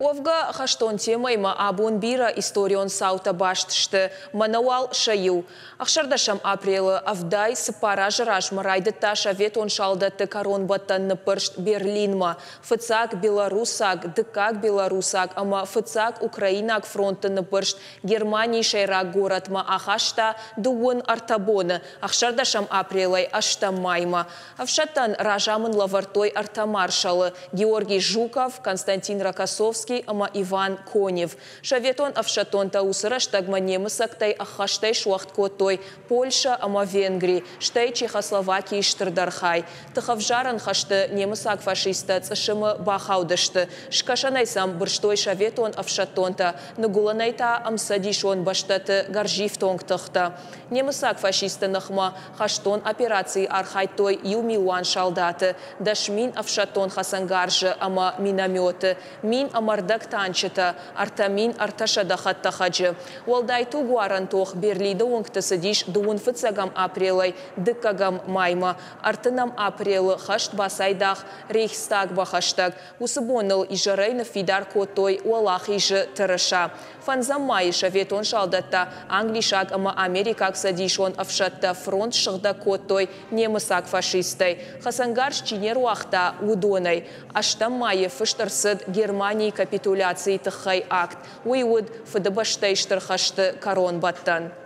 Уӕвгӕ, хӕстон темӕимӕ абон бирӕ историон цаутӕ баст сты. Мӕнӕ уал сӕ иу. 16 апрелы, 74 азы размӕ райдыдта советон салдӕтты кӕронбӕттӕн ныббырст Берлинмӕ. Фыццаг Белоруссаг, дыккаг Белоруссаг ӕмӕ фыццаг Украинаг фронтты ныббырст Германийы сӕйраг горӕтмӕ ахаста 33 боны, 16 апрелӕй ӕстӕм маймӕ. Ӕфсӕдтӕн разамынд лӕвӕрдтой ӕртӕ маршалы: Георгий Жуков, Константин Рокоссовский ӕмӕ Иван Конев. Советон ӕфсӕддонтӕ уыцы рӕстӕгмӕ немыцӕгтӕй ӕххӕстӕй суӕгъд кодтой Польшӕ ӕмӕ Венгри, стӕй Чехословакийы стырдӕр хай. Тыхӕвзарӕн хӕсты немыцаг фашисттӕ цъысымы бахаудысты. Скӕсӕнӕй сӕм бырстой советон ӕфсӕддонтӕ, ныгуылӕнӕй та ӕмцӕдисон бӕстӕты гӕрзифтонг тыхтӕ. Немыцаг фашистты ныхмӕ хӕстон операцийы архайдтой иу милуан салдаты, 10 000 ӕфсӕддон хӕцӕнгарзы ӕмӕ минометы, 10 600 танчытӕ, 3300 хӕдтӕхӕджы. Уӕлдай тугуарӕн тох Берлины уынгты цыдис 21 апрелӕй 2 маймӕ. 30 апрелы хӕст бацайдагъ Рейхстагмӕ хӕстӕг. Уыцы боныл изӕрӕй ныффидар кодтой Уӕлахизы тырыса. Фӕндзӕм майы советон салдӕттӕ, англисаг ӕмӕ америкаг цӕдисон ӕфсӕдтӕ фронт ссыгъдӕг кодтой немыцаг фашисттӕй, хӕцӕнгарз чи не руагъта, уыдонӕй. Ӕстӕм майы фыст ӕрцыд Германийы капитуляцийы тыххӕй акт. Уый уыд Фыдыбӕстӕйы Стыр хӕсты кӕронбӕттӕн.